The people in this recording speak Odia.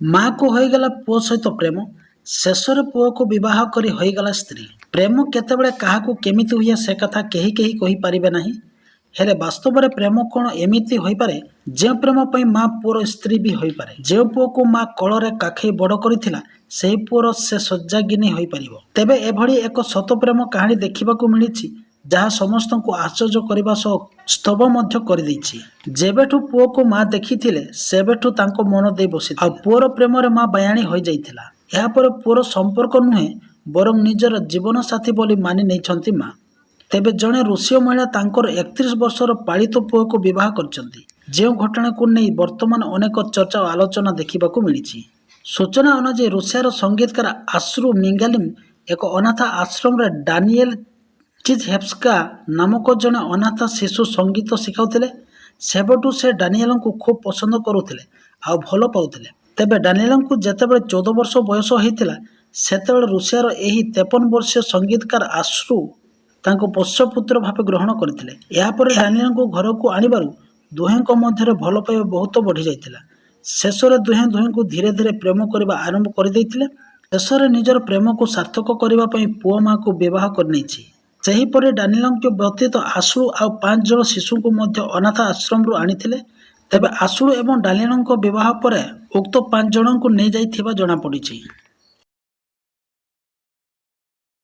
ମାଆକୁ ହୋଇଗଲା ପୁଅ ସହିତ ପ୍ରେମ, ଶେଷରେ ପୁଅକୁ ବିବାହ କରି ହୋଇଗଲା ସ୍ତ୍ରୀ। ପ୍ରେମ କେତେବେଳେ କାହାକୁ କେମିତି ହୁଏ, ସେ କଥା କେହି କେହି କହିପାରିବେ ନାହିଁ। ହେଲେ ବାସ୍ତବରେ ପ୍ରେମ କ'ଣ ଏମିତି ହୋଇପାରେ, ଯେଉଁ ପ୍ରେମ ପାଇଁ ମା ପୁଅର ସ୍ତ୍ରୀ ବି ହୋଇପାରେ? ଯେଉଁ ପୁଅକୁ ମା କୋଳରେ କାଖେଇ ବଡ଼ କରିଥିଲା, ସେହି ପୁଅର ସେ ଶଯ୍ୟାଙ୍ଗିନୀ ହୋଇପାରିବ? ତେବେ ଏଭଳି ଏକ ସତ ପ୍ରେମ କାହାଣୀ ଦେଖିବାକୁ ମିଳିଛି, ଯାହା ସମସ୍ତଙ୍କୁ ଆଶ୍ଚର୍ଯ୍ୟ କରିବା ସହ ସ୍ତବ୍ଧ ମଧ୍ୟ କରିଦେଇଛି। ଯେବେଠୁ ପୁଅକୁ ମା ଦେଖିଥିଲେ, ସେବେଠୁ ତାଙ୍କ ମନ ଦେଇ ବସିଥିଲେ ଆଉ ପୁଅର ପ୍ରେମରେ ମା ବାୟାଣୀ ହୋଇଯାଇଥିଲା। ଏହାପରେ ପୁଅର ସମ୍ପର୍କ ନୁହେଁ, ବରଂ ନିଜର ଜୀବନସାଥୀ ବୋଲି ମାନି ନେଇଛନ୍ତି ମା। ତେବେ ଜଣେ ରୁଷୀୟ ମହିଳା ତାଙ୍କର 31 ବର୍ଷର ପାଳିତ ପୁଅକୁ ବିବାହ କରିଛନ୍ତି, ଯେଉଁ ଘଟଣାକୁ ନେଇ ବର୍ତ୍ତମାନ ଅନେକ ଚର୍ଚ୍ଚା ଓ ଆଲୋଚନା ଦେଖିବାକୁ ମିଳିଛି। ସୂଚନା ଅନୁଯାୟୀ, ରୁଷିଆର ସଙ୍ଗୀତକାର ଆଶ୍ରୁ ମିଙ୍ଗାଲିମ୍ ଏକ ଅନାଥ ଆଶ୍ରମରେ ଡାନିଏଲ ଚିଜହେଭସ୍କା ନାମକ ଜଣେ ଅନାଥ ଶିଶୁ ସଙ୍ଗୀତ ଶିଖାଉଥିଲେ। ସେବେଠୁ ସେ ଡାନିଏଲଙ୍କୁ ଖୁବ୍ ପସନ୍ଦ କରୁଥିଲେ ଆଉ ଭଲ ପାଉଥିଲେ। ତେବେ ଡାନିଏଲଙ୍କୁ ଯେତେବେଳେ 14 ବର୍ଷ ବୟସ ହୋଇଥିଲା, ସେତେବେଳେ ରୁଷିଆର ଏହି 53 ବର୍ଷୀୟ ସଙ୍ଗୀତକାର ଆଶ୍ରୁ ତାଙ୍କୁ ପୋଷ୍ୟପୁତ୍ର ଭାବେ ଗ୍ରହଣ କରିଥିଲେ। ଏହାପରେ ଡାନିଏଲଙ୍କୁ ଘରକୁ ଆଣିବାରୁ ଦୁହେଁଙ୍କ ମଧ୍ୟରେ ଭଲ ପାଇବା ବହୁତ ବଢ଼ିଯାଇଥିଲା। ଶେଷରେ ଦୁହେଁ ଦୁହେଁଙ୍କୁ ଧୀରେ ଧୀରେ ପ୍ରେମ କରିବା ଆରମ୍ଭ କରିଦେଇଥିଲେ। ଶେଷରେ ନିଜର ପ୍ରେମକୁ ସାର୍ଥକ କରିବା ପାଇଁ ପୁଅ ମାଆକୁ ବିବାହ କରିନେଇଛି। ସେହିପରି ଡାନିଏଲଙ୍କ ବ୍ୟତୀତ ଆଶ୍ରୁ ଆଉ ପାଞ୍ଚ ଜଣ ଶିଶୁଙ୍କୁ ମଧ୍ୟ ଅନାଥ ଆଶ୍ରମରୁ ଆଣିଥିଲେ। ତେବେ ଆଶ୍ରୁ ଏବଂ ଡାନିଏଲଙ୍କ ବିବାହ ପରେ ଉକ୍ତ ପାଞ୍ଚ ଜଣଙ୍କୁ ନେଇଯାଇଥିବା ଜଣାପଡ଼ିଛି।